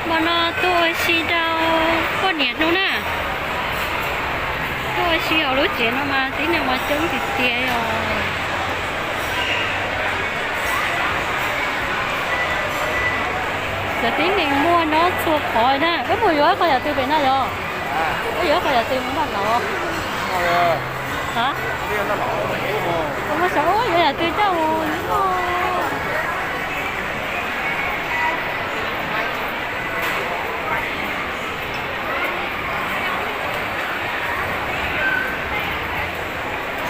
Hmo no tuaj ua si rau poj niam hnub na. Tuaj ua si hauv lub tsev no mas tib neeg mas coob tiag tiag os. Cov tib neeg muaj nyob txhua qhov na. Wb mus yuav ib qho yam twg pem no yog? Wb yuav ib qho yam twg mus noj lawm? Hab? Mus saum ub yuav yam twg coj mus noj.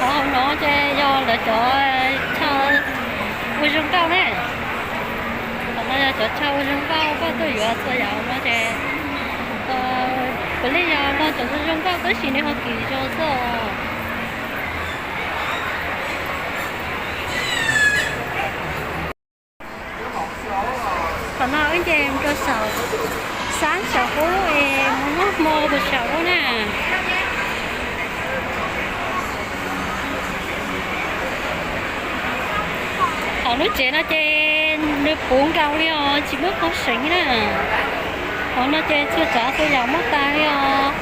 Qhov hauv no ces yog lawv cov chaw ua zoo nkauj ne. Qhov no yog cov chaw ua zoo nkauj, koj tuaj yuav txhua yam no ces puav leej yog no cov zoo nkauj tab sis nws ho kim zog xwb os. Qhov no wb nce rau saum, xab saum ub es mus noj hmo puas saum ub na. Hauv lub tsev no ces nws puv nkaus li os, tsis muaj qhov seem na. Hauv no ces txhua tsav txhua yam muaj tas li os.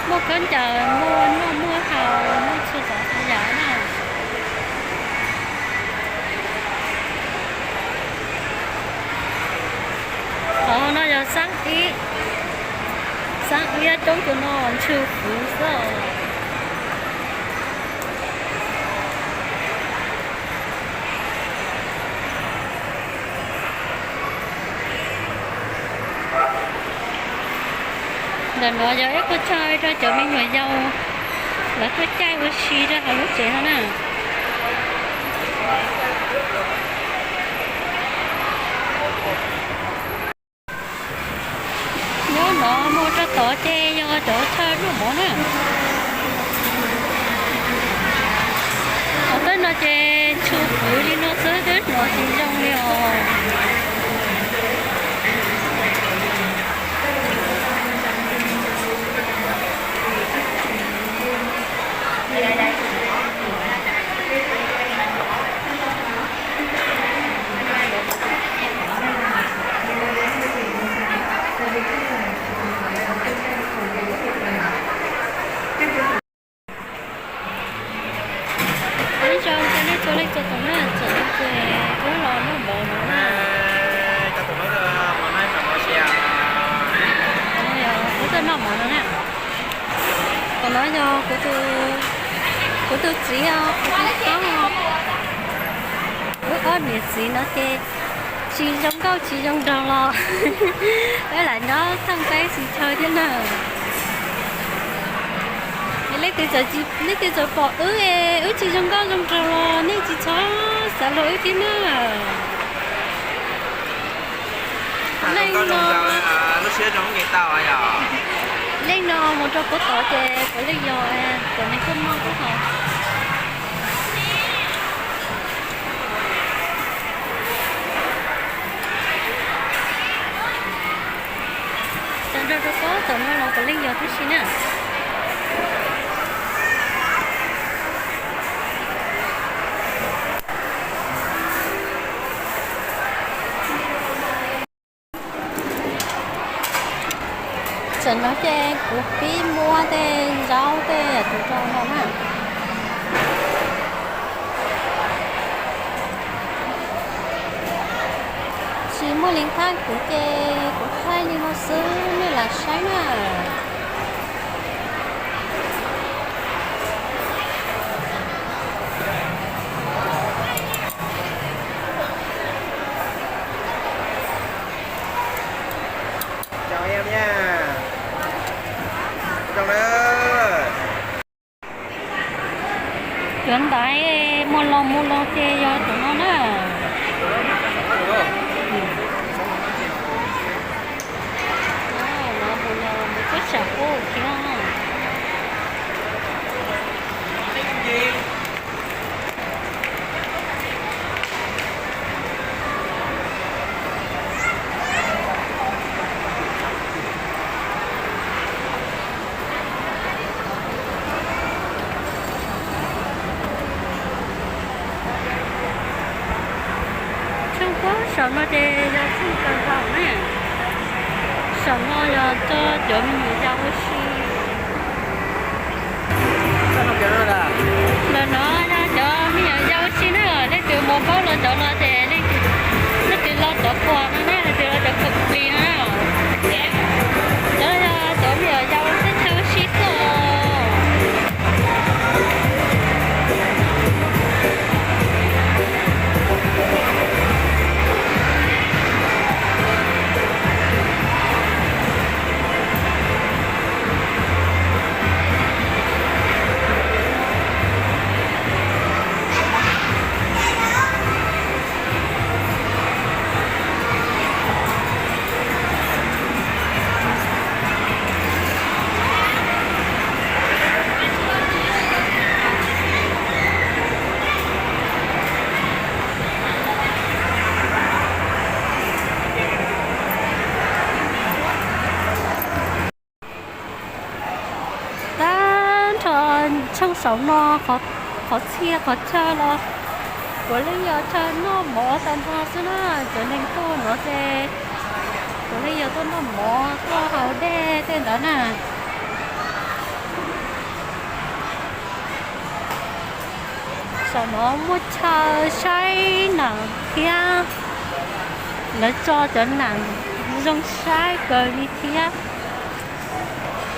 Muaj khaub ncaws, muaj noj muaj haus, muaj txhua tsav txhua yam na. Qhov no yog xab ib, xab ib coob tus no ntshw fwv xwb. Ntawm no yog ib qho chaw rau cov me nyuam yaus lawv tuaj caij ua si rau hauv lub tsev no na. Nyob no mus rau tod ces yog cov chaw noj mov na. Hauv tej no ces ntshw fwv li no xwb twb hnov tsis zoo li os. Ib zaug rau nej txhua leej txhua tus na, txawm no ces wb los noj mov no na. Wb tuaj noj mov no na. Qhov no yog kuv tus txiv os, kuv tus tub os. Wb ob niam txiv no ces tsis zoo nkauj tsis zoo nraug los wb lam nyob txheej peb tsis chaw thiab na. Leej twg txawm pom wb, wb tsis zoo nkauj zoo nraug los nej tsis txhob xav luag wb thiab na. Leej no, leej no mus rau puab tod ces puav leej yog cov neeg tuaj noj tuaj haus. Cov nrog rau puab tom no los puav leej yog tib si na. Txawm no ces kuv pib muab tej zaub tej yam tus rau no na. Tsis muaj li thaj kuv ces kuv thaij li no xwb nej lam saib na. Cov ntawd mus los mus los ces yog tus no na. Mus los mus txog saum ub thiab. Saum no ces yog txheej kawg nkaus na. Saum no yog tso cov me nyuam yaus ua si. Ntawm no yog cov me nyuam yaus ua si na, leej twg mus paub los cov no ces leej twg los cov pos no na, leej twg los cov khaws plis no na. Cov yog cov me nyuam yaus teb chaws ua si xwb os. Tag nrho tsheej saum no, qhov txhia qhov chaw los puav leej yog chaw noj mov tag nrho xwb na. Cov neeg tuaj no ces puav leej yog tuaj noj mov tuaj haus dej tej ntawd na. Saum no muaj chaw saib nees thiab, lawv tso cov nees zoo saib kawg li thiab.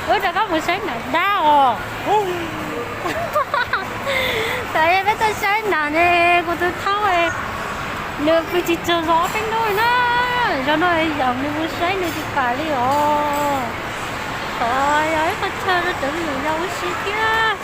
Wb rov qab mus saib nees dab os. Tam peb tuaj saib nees ne, kuv tus thaub nws pw tsis tsaug zog ob peb hnub na. Zaum no yog nws mus saib nws tsis pam li os. Qhov yog ib qho chaw rau cov me nyuam yaus ua si thiab.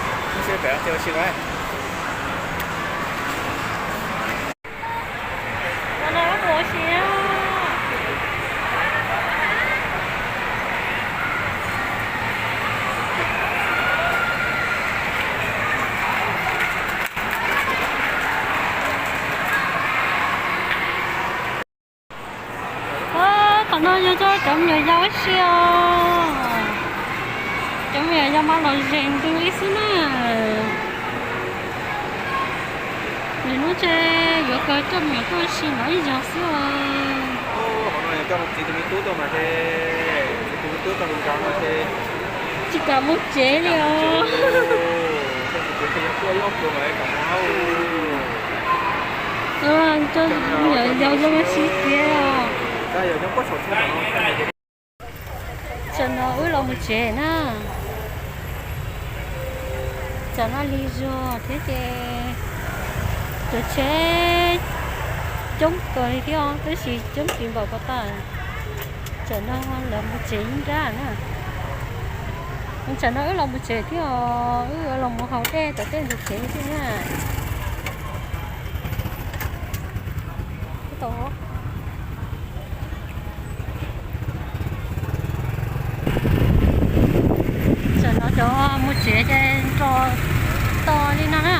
Qhov no yog cov me nyuam yaus ua si os. Cov me nyuam yaus mas los zeeg ntws li xwb na. Lwm hnub ces yuav kawg coj me nyuam tuaj ua si no ib zaug xwb os. Tsis kam mus tsev li os. Cov me nyuam yaus zoo ua si tiag os. Tam no wb los mus tsev na. Tam no lig zog thiab ces cov tsheb coob kawg li thiab, tab sis coob tsis npaum ko taw. Tam no lawv mus tsev ib nrab na. Tam no wb los mus tsev thiab os, wb los mus haus dej tom tej ntug kev thiab na. Tam no cov mus tsev ces nrog tos li no na.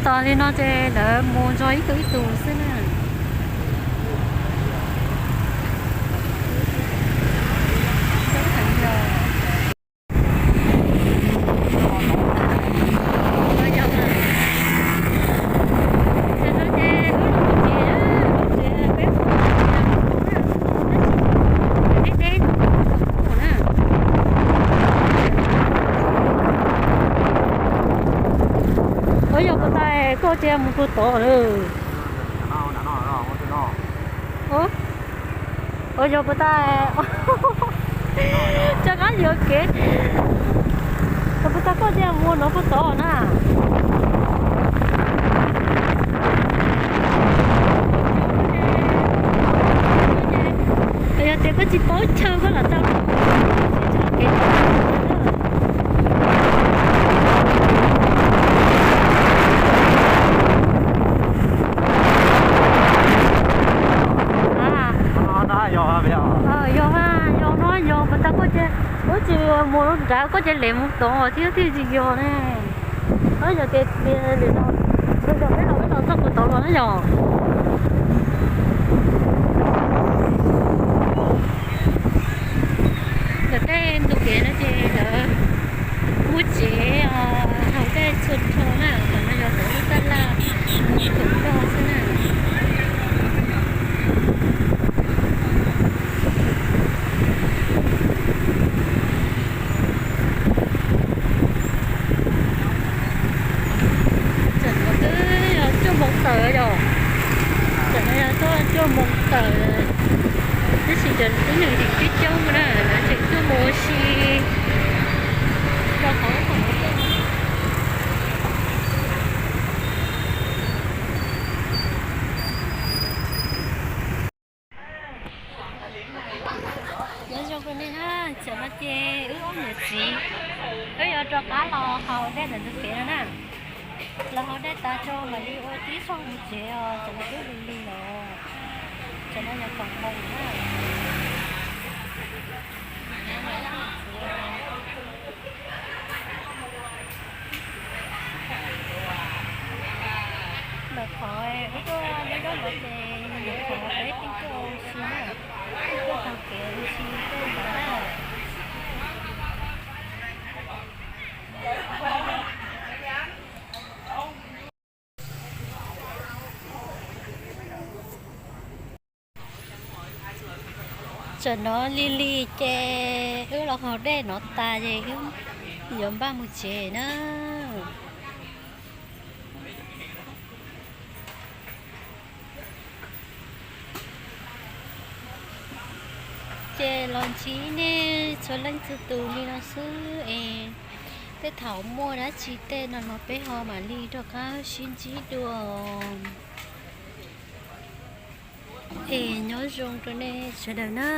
Tos li no ces lawv mus nrog ib tug ib tug xwb na. Ua yog puas tau koj cia mus rau tod lawm? Ua yog puas tau, rov qab yuam kev, puas tau koj cia mus no puag tod na? Yog tias koj tsis paub chaw koj los tau. Yog, yog no yog puas tau koj cia, ub tsis mus nrad koj cia li mus tod thiab thiaj tsis yog ne. Yog tias li no, peb los peb los txog puag tod los na yog. Ntawm tej ntug kev no ces lawv muaj tsev haus dej txhua txhua na, tam no yog lawv lub tab laj mus koom coj xwb na. Tab sis cov tib neeg tseem coob coob na, lawv tseem tuaj mus ua si rau qhov ub qhov no. Nyob zoo rau nej na, tam sim no ces wb ob niam txiv wb yuav rov qab los haus dej ntawm ntug kev no na. Los haus dej tas tso mam li ua tib zoo mus tsev os, tam sim no twb lig lig los, tam sim no yog kaum moos na. Lawv qhov wb tuaj nyob nyob no ces lawv qhov peb tej tuaj ua si na, tuaj taug kev ua si tuaj ntawd na. Tam sim no lig lig ces wb los haus dej no tas ces wb yuav npaj mus tsev na. Ces los ntsib nej txhua leej txhua tus li no xwb es tej thaum muaj dab tsi tej no los peb ho mam li rov qab sib ntsib dua. Es nyob zoo rau nej sawv daws na.